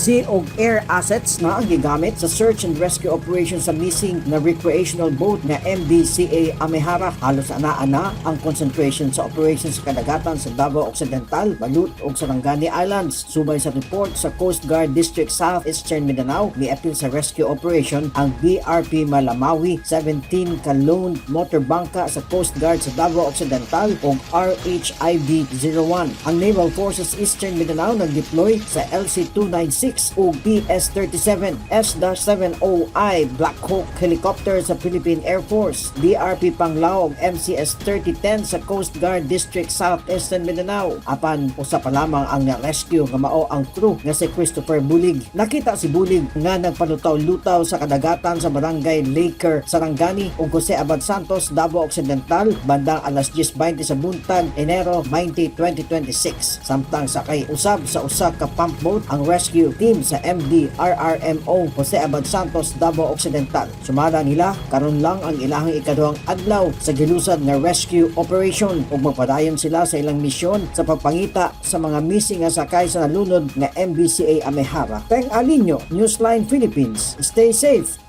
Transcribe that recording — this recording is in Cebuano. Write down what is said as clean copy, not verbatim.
Sea ug air assets na ang gigamit sa search and rescue operation sa missing na recreational boat nga MBCA Amehara. Halos ana-ana ang concentration sa operation sa kadagatan sa Davao Occidental, Balut ug Sarangani Islands. Subay sa report sa Coast Guard District South Eastern Mindanao, miapil sa rescue operation ang BRP Malamawi, 17 ka lone motor bangka sa Coast Guard sa Davao Occidental ug RHID 01. Ang Naval Forces Eastern Mindanao nag-deploy sa LC-296 ug PS-37 S-70I Black Hawk helicopter sa Philippine Air Force, BRP Panglao ug MCS 3010 sa Coast Guard District South Eastern Mindanao. Apan usa pa lamang ang na-rescue nga mao ang crew nga si Christopher Bulig. Nakita si Bulig nga nagpalutaw-lutaw sa kadagatan sa Barangay Laker, Sarangani ug Jose Abad Santos, Davao Occidental bandang alas 10:20 sa buntag, Enero 20, 2026. Samtang sakay usab sa usa ka pump boat ang rescue team sa MDRRMO Jose Abad Santos, Davao Occidental. Sumala nila, karon lang ang ilahang ikaduhang adlaw sa gilusad nga rescue operation ug magpadayon sila sa ilang misyon sa pagpangita sa mga missing nga sakay sa nalunod nga MBCA Amehara. Teng Alinyo, Newsline Philippines. Stay safe.